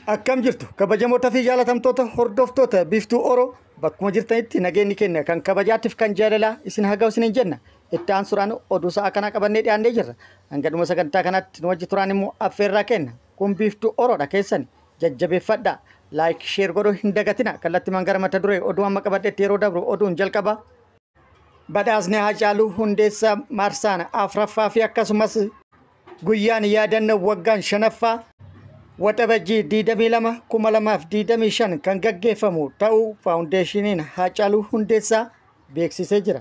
Akkam jirtu kabajamoota fi jaalatamtoota hordoftoota Biiftuu Oro, bakkuma jirtanitti nageenyi keenya kan kabajaatiif kan jaalalaa isin haa ga'u isiniin jenna. Itti aansuudhaan oduu sa'a kanaa qabannee dhiyaannee jirra. Hanga dhuma sagantaa kanaatti nu wajji turaan immoo affeerraa kenna. Kun Biiftuu Oroodha, keessan jajjabeeffadha. Like, share godhuu hin dagatina. Kallattii gara mata duree oduu amma qabadhetti yeroo dabru, oduun jalqaba. Badhaasni Haacaaluu Hundeessaa marsaan afraffaa fi akkasumas guyyaan yaadannoo waggaan shanaffaa Waxabajjii 22 2025 kan gaggeeffamu ta'uu Faawundeeshiniin Haacaaluu Hundeessaa beeksisee jira.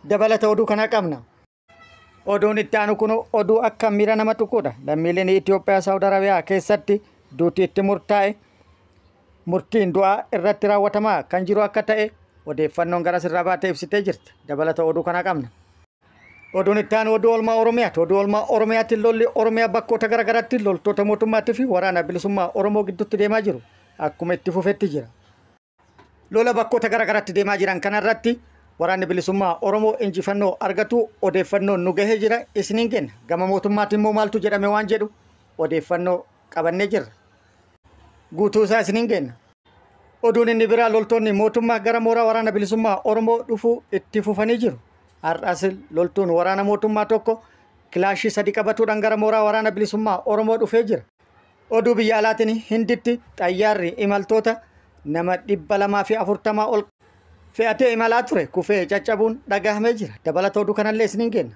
Dabalata oduu kanaa qabna. Oduun itti aanu kun oduu akka miira nama tuquudha. Lammiileen Itoophiyaa Saawud Arabiyaa keessatti duuti itti murtaa'e murtiin du'aa irratti raawwatamaa kan jiru akka ta'e odeeffannoon gara sirraa baatee ibsitee jirti. Dabalata oduu kanaa qabna. Oduun itti aanu oduu oolmaa Oromiyaati. Oduu oolmaa Oromiyaatti lolli Oromiyaa bakkoota garaagaraatti loltoota mootummaatii fi waraana bilisummaa Oromoo gidduutti deemaa jiru akkuma itti fufetti jira. Lola bakkoota garaagaraatti deemaa jiran kanarratti waraanni bilisummaa Oromoo injifannoo argatu odeeffannoon nu gahee jira, isiniin kenna. Gama mootummaatti immoo maaltu jedhame waan jedhu odeeffannoo qabannee jirra. Guutuu isaa isiniin kenna. Oduun inni biraa, loltoonni mootummaa gara mooraa waraana bilisummaa Oromoo dhufuu itti fufanii jiru. Har'as loltuun waraana mootummaa tokko kilaashii sadi qabatuudhaan gara mooraa waraana bilisummaa Oromoo dhufee jira. Oduu biyya alaatiin, Hinditti xayyaarri imaltoota nama 240 ol fe'atee imalaa ture kufee caccabuun dhagahamee jira. Dabalata oduu kanallee isiniin kenna.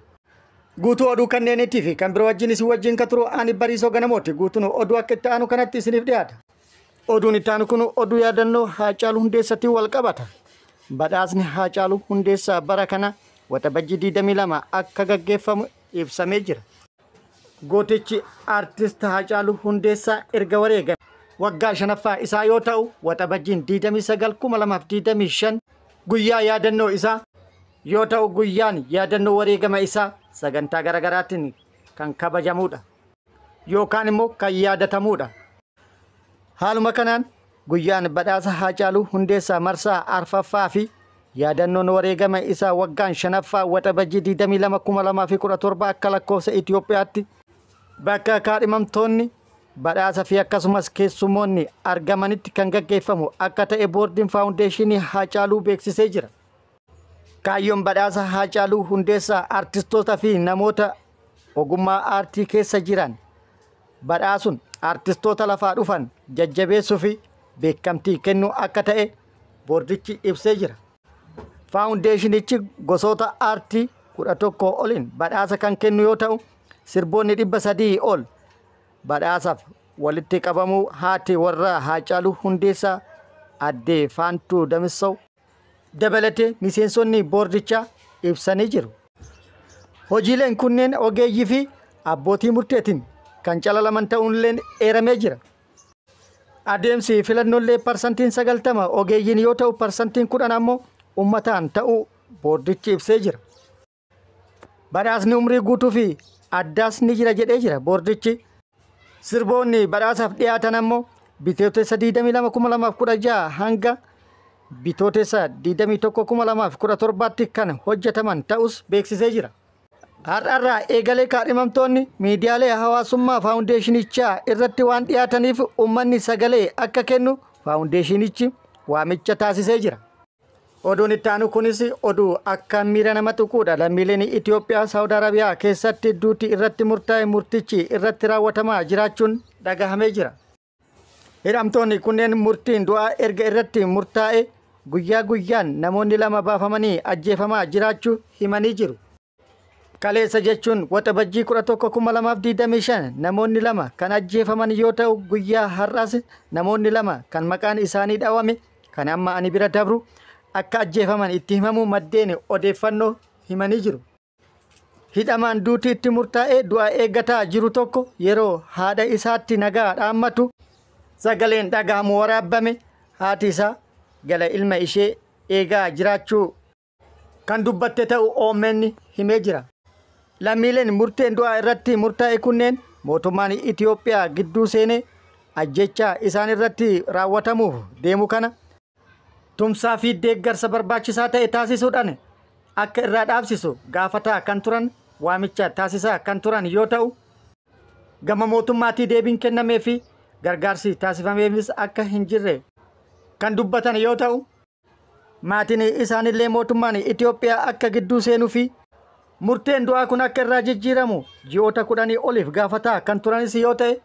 Guutuu oduu kanneeniitii fi kan biroo wajjin isin wajjin kan turu ani Bariisoo Ganamooti. Guutuun oduu akka itti aanu kanatti isiniif dhiyaata. Oduun itti aanu kun oduu yaadannoo Haacaaluu Hundeessaatiin wal qabata. Badhaasni Haacaaluu Hundeessaa bara kana Waxabajjii 22 akka gaggeeffamu ibsamee jira. Gootichi Aartist Haacaaluu Hundeessaa erga wareegame waggaa shanaffaa isaa yoo ta'u, Waxabajjiin 29 2025 guyyaa yaadannoo isaa yoo ta'u, guyyaan yaadannoo wareegama isaa sagantaa garaagaraatiin kan kabajamudha yookaan immoo kan yaadatamudha. Haaluma kanaan guyyaan badhaasa Haacaaluu Hundeessaa marsaa arfaffaa fi yaadannoon wareegama isaa waggaan shanaffaa Waxabajjii 22 2017 akka lakkoofsa Itoophiyaatti bakka kaadhimamtoonni badhaasa fi akkasumas keessummoonni argamanitti kan gaggeeffamu akka ta'e boordiin Faawundeeshinii Haacaaluu beeksisee jira. Kaayyoon badhaasa Haacaaluu Hundeessaa artistoota fi namoota ogummaa aartii keessa jiran badhaasuun artistoota lafaa dhufan jajjabeessuu fi beekamtii kennuu akka ta'e boordichi ibsee jira. Faawundeeshinichi gosoota aartii 11 oliin badhaasa kan kennu yoo ta'u, sirboonni 300 ol badhaasaaf walitti qabamuu haati warraa Haacaaluu Hundeessaa Addee Faantuu Damissaw dabalatee miseensonni boordichaa ibsanii jiru. Hojiileen kunneen ogeeyyii fi abbootii murteetiin kan calalaman ta'uunillee eeramee jira. Adeemsi filannollee 90% ogeeyyiin yoo ta'u, 10% ammoo uummataan ta'uu boordichi ibsee jira. Badhaasni umrii guutuu fi addaas ni jira jedhee jira boordichi. Sirboonni badhaasaaf dhiyaatan ammoo Bitootessa 22 2016 hanga Bitootessa 21 2017tti kan hojjetaman ta'us beeksisee jira. Har'arraa eegalee kaadhimamtoonni miidiyaalee hawaasummaa faawundeeshinichaa irratti waan dhiyaataniif uummanni sagalee akka kennu faawundeeshinichi waamicha taasisee jira. Oduun itti aanu kunis oduu akka miira nama tuquudha. Lammiileen Itoophiyaa Saawud Arabiyaa keessatti duuti irratti murtaa'e murtichi irratti raawwatamaa jiraachuun dhagahamee jira. Hidhamtoonni kunneen murtiin du'aa erga irratti murtaa'e guyyaa guyyaan namoonni lama baafamanii ajjeefamaa jiraachuu himanii jiru. Kaleessa jechuun Waxabajjii 11 2025 namoonni lama kan ajjeefaman yoo ta'u, guyyaa har'aas namoonni lama kan maqaan isaanii dhawame kan amma ani bira dabru akka ajjeefaman itti himamuu maddeen odeeffannoo himanii jiru. Hidhamaan duuti itti murtaa'ee du'a eeggataa jiru tokko yeroo haadha isaatti nagaa dhaammatu sagaleen dhagahamu waraabame, haati isaa gala ilma ishee eegaa jiraachuu kan dubbatte ta'u OMN himee jira. Lammiileen murteen du'aa irratti murtaa'e kunneen mootummaan Itoophiyaa gidduu seenee ajjechaa isaan irratti raawwatamuuf deemu kana tumsaa fi deeggarsa barbaachisaa ta'e taasisuudhaan akka irraa dhaabsisu gaafataa kan turan, waamicha taasisaa kan turan yoo ta'u, gama mootummaatii deebiin kennamee fi gargaarsi taasifameefis akka hin jirre kan dubbatan yoo ta'u, maatiin isaanillee mootummaan Itoophiyaa akka gidduu seenuu fi murteen du'aa kun akka irraa jijjiiramu ji'oota 10 oliif gaafataa kan turanis yoo ta'e,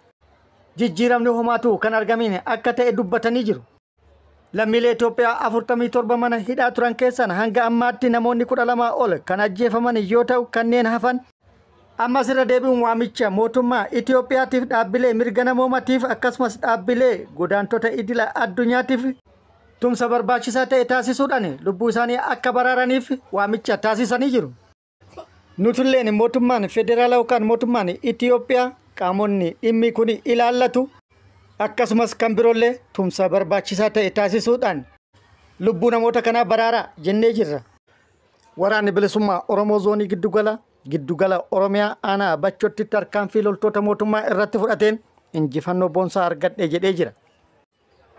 jijjiiramni homaatu kan argamin akka ta'e dubbatanii jiru. Lammiilee Itoophiyaa 47 mana hidhaa turan keessaan hanga ammaatti namoonni 12 ol kan ajjeefaman yoo ta'u, kanneen hafan ammas irra deebi'uun waamicha mootummaa Itoophiyaatiif, dhaabbilee mirga namoomaatiif, akkasumas dhaabbilee godaantota idila addunyaatiif tumsa barbaachisaa ta'e taasisuudhaan lubbuu isaanii akka baraaraniif waamicha taasisanii jiru. Nutulleen mootummaan federaalaa yookaan mootummaan Itoophiyaa, qaamonni dhimmi kun ilaallatu, akkasumas kan biroollee tumsa barbaachisaa ta'e taasisuudhaan lubbuu namoota kanaa baraaraa jennee jirra. Waraanni Bilisummaa Oromoo zoonii giddugala Oromiyaa aanaa Bachootti tarkaanfii loltoota mootummaa irratti fudhateen injifannoo boonsaa argadhe jedhee jira.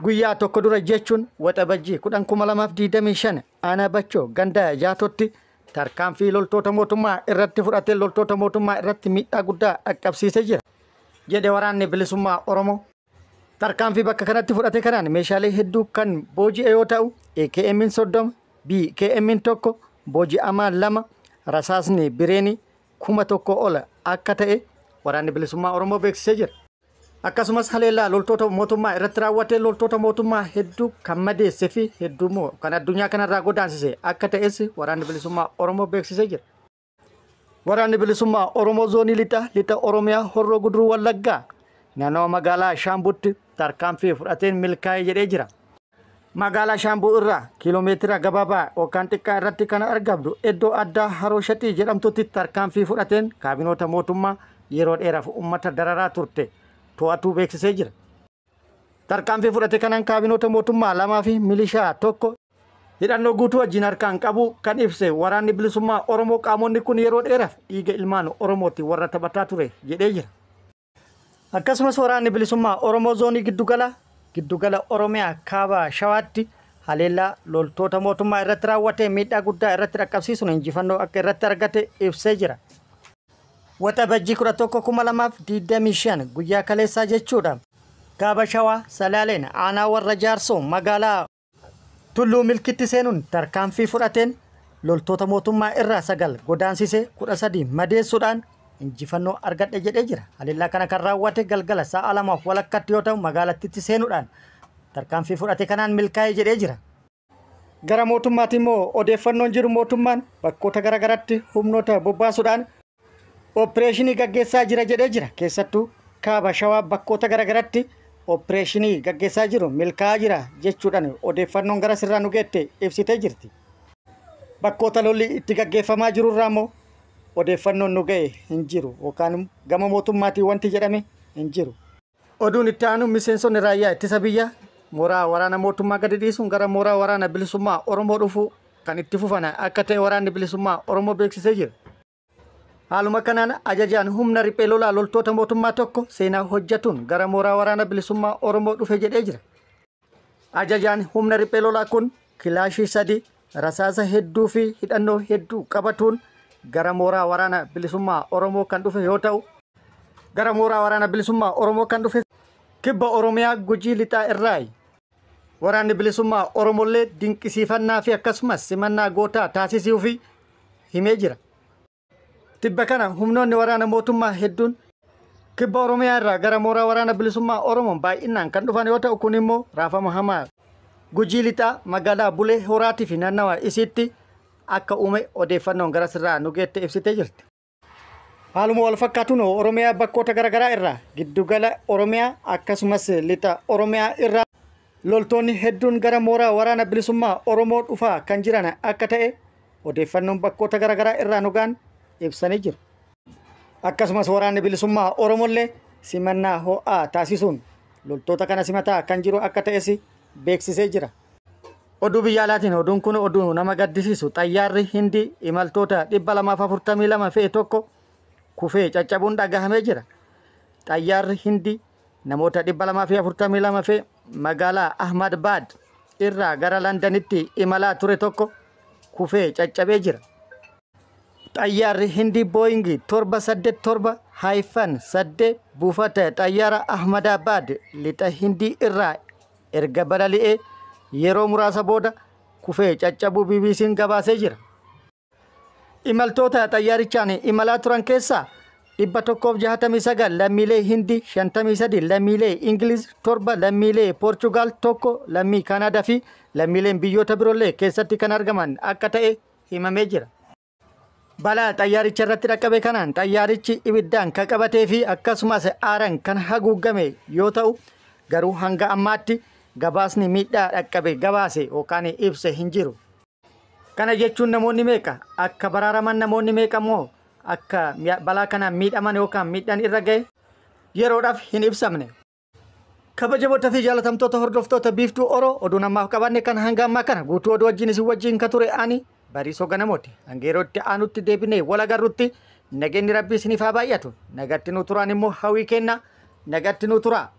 Guyyaa tokko dura, jechuun Waxabajjii 10,2025, aanaa Bachoo ganda Jaatotti tarkaanfii loltoota mootummaa irratti fudhateen loltoota mootummaa irratti miidhaa guddaa dhaqqabsiisee jira jedhe Waraanni Bilisummaa Oromoo. Tarkaanfii bakka kanatti fudhate kanaan meeshaalee hedduu kan booji'e yoo ta'u, AKM 30, BKM 1, booji'amaa 2, rasaasni bireenii 1000 ol akka ta'e Waraanni Bilisummaa Oromoo beeksisee jira. Akkasumas haleellaa loltoota mootummaa irratti raawwatee loltoota mootummaa hedduu kan madeesse fi hedduu immoo kan addunyaa kanarraa godaansise akka ta'es Waraanni Bilisummaa Oromoo beeksisee jira. Waraanni Bilisummaa Oromoo zoonii lixa Oromiyaa Horroo Guduruu Wallaggaa naannawa magaalaa Shaambutti tarkaanfii fudhateen milkaa'ee jedhee jira. Magaalaa Shaambuu irraa kiiloomeetira gabaabaa yookaan xiqqaa irratti kan argamtu iddoo addaa Haroo Shaxii jedhamtutti tarkaanfii fudhateen kaabinoota mootummaa yeroo dheeraaf uummata dararaa turte to'atuu beeksisee jira. Tarkaanfii fudhate kanaan kaabinoota mootummaa 2 fi milishaa 1 hidhannoo guutuu wajjin harkaan qabu kan ibse Waraanni Bilisummaa Oromoo, qaamonni kun yeroo dheeraaf dhiiga ilmaan Oromooti warra taphataa ture jedhee jira. Akkasumas Waraanni Bilisummaa Oromoo zoonii giddugala Oromiyaa kaaba Shawaatti haleellaa loltoota mootummaa irratti raawwate miidhaa guddaa irratti dhaqqabsiisuun injifannoo akka irratti argate ibsee jira. Waxabajjii 11,2025, guyyaa kaleessaa jechuudha. Kaaba Shawaa Salaaleen aanaa Warra Jaarsoo magaalaa Tulluu Milkitti seenuun tarkaanfii fudhateen loltoota mootummaa irraa 9 godaansisee 13 madeessuudhaan injifannoo argadhe jedhee jira. Haleellaa kana kan raawwate galgala sa'a 2:30tti yoo ta'u, magaalattitti seenuudhaan tarkaanfii fudhate kanaan milkaa'ee jedhee jira. Gara mootummaatti immoo odeeffannoon jiru, mootummaan bakkoota garaagaraatti humnoota bobbaasuudhaan opereeshinii gaggeessaa jira jedhee jira. Keessattuu kaaba Shawaa bakkoota garaagaraatti opereeshinii gaggeessaa jiru milkaa'aa jira jechuudhaan odeeffannoon gara sirraa nu geette ibsitee jirti. Bakkoota lolli itti gaggeeffamaa jirurraa immoo odeeffannoon nu ga'e hin jiru yookaan gama mootummaatiin wanti jedhame hin jiru. Oduun itti aanu, miseensonni raayyaa ittisa biyyaa mooraa waraana mootummaa gadi dhiisuun gara mooraa Waraana Bilisummaa Oromoo dhufuu kan itti fufan akka ta'e Waraanni Bilisummaa Oromoo beeksisee jira. Haaluma kanaan ajajaan humna riphee lolaa loltoota mootummaa tokko seenaa hojjetuun gara mooraa Waraana Bilisummaa Oromoo dhufe jedhee jira. Ajajaan humna riphee lolaa kun kilaashii 3, rasaasa hedduu fi hidhannoo hedduu qabatuun gara mooraa Waraana Bilisummaa Oromoo kan dhufe yoo ta'u, gara mooraa Waraana Bilisummaa Oromoo kan dhufe kibba Oromiyaa Gujii Lixaa irraayi. Waraanni Bilisummaa Oromollee dinqisiifannaa fi akkasumas simannaa gootaa taasisuu fi himee jira. Tibba kana humnoonni waraana mootummaa hedduun kibba Oromiyaa irraa gara mooraa Waraana Bilisummaa Oromoo baay'inaan kan dhufan yoo ta'u, kun immoo raafama hamaa Gujii Lixaa magaalaa Bulee Horaatii fi naannawa isiitti akka uume odeeffannoon gara sirraa nu geette ibsitee jirti. Haaluma wal fakkaatuun Oromiyaa bakkoota garaagaraa irraa, giddugala Oromiyaa akkasumas lixa Oromiyaa irraa loltoonni hedduun gara mooraa Waraana Bilisummaa Oromoo dhufaa kan jiran akka ta'e odeeffannoon bakkoota garaagaraa irraa nu ga'an ibsanii jiru. Akkasumas Waraanni Bilisummaa Oromollee simannaa ho'aa taasisuun loltoota kana simataa kan jiru akka ta'es beeksisee jira. Oduu biyya alaatiin, oduun kun oduu nama gaddisiisu, xayyaarri Hindii imaltoota 242 fe'e tokko kufee caccabuun dhagahamee jira. Xayyaarri Hindii namoota 242 fe'e magaalaa Ahmedabad irraa gara Londanitti imalaa ture tokko kufee caccabee jira. Xayyaarri Hindii Booyingi 787 hyphen 8 buufata xayyaara Ahmadabaad lixa Hindii irraa erga balali'ee yeroo muraasa booda kufee caccabuu BBC'n gabaasee jira. Imaltoota xayyaarichaan imalaa turan keessaa 169 lammiilee Hindii, 53 lammiilee Ingiliz, 7 lammiilee Poorchugaal, 1 lammii Kaanaadaa fi lammiileen biyyoota biroollee keessatti kan argaman akka ta'e himamee jira. Balaa xayyaaricha irratti dhaqqabe kanaan xayyaarichi ibiddaan kan qabatee fi akkasumas aaraan kan haguugame yoo ta'u, garuu hanga ammaatti gabaasni miidhaa dhaqqabe gabaase yookaan ibse hin jiru. Kana jechuun namoonni meeqa akka baraaraman, namoonni meeqa immoo akka balaa kanaan miidhaman yookaan miidhaan irra ga'e yeroodhaaf hin ibsamne. Kabajamoota fi jaalatamtoota hordoftoota Biiftuu Oroo, oduun ammaaf qabanne kan hanga ammaa kana. Guutuu oduu wajjin isin wajjin ka ture ani Bariisoo Ganamooti. Hanga yeroo itti aanutti deebinee wal agarrutti nageenyi Rabbii isiniif haa baay'atu. Nagatti nu turaan immoo hawwii kenna. Nagatti nu turaa.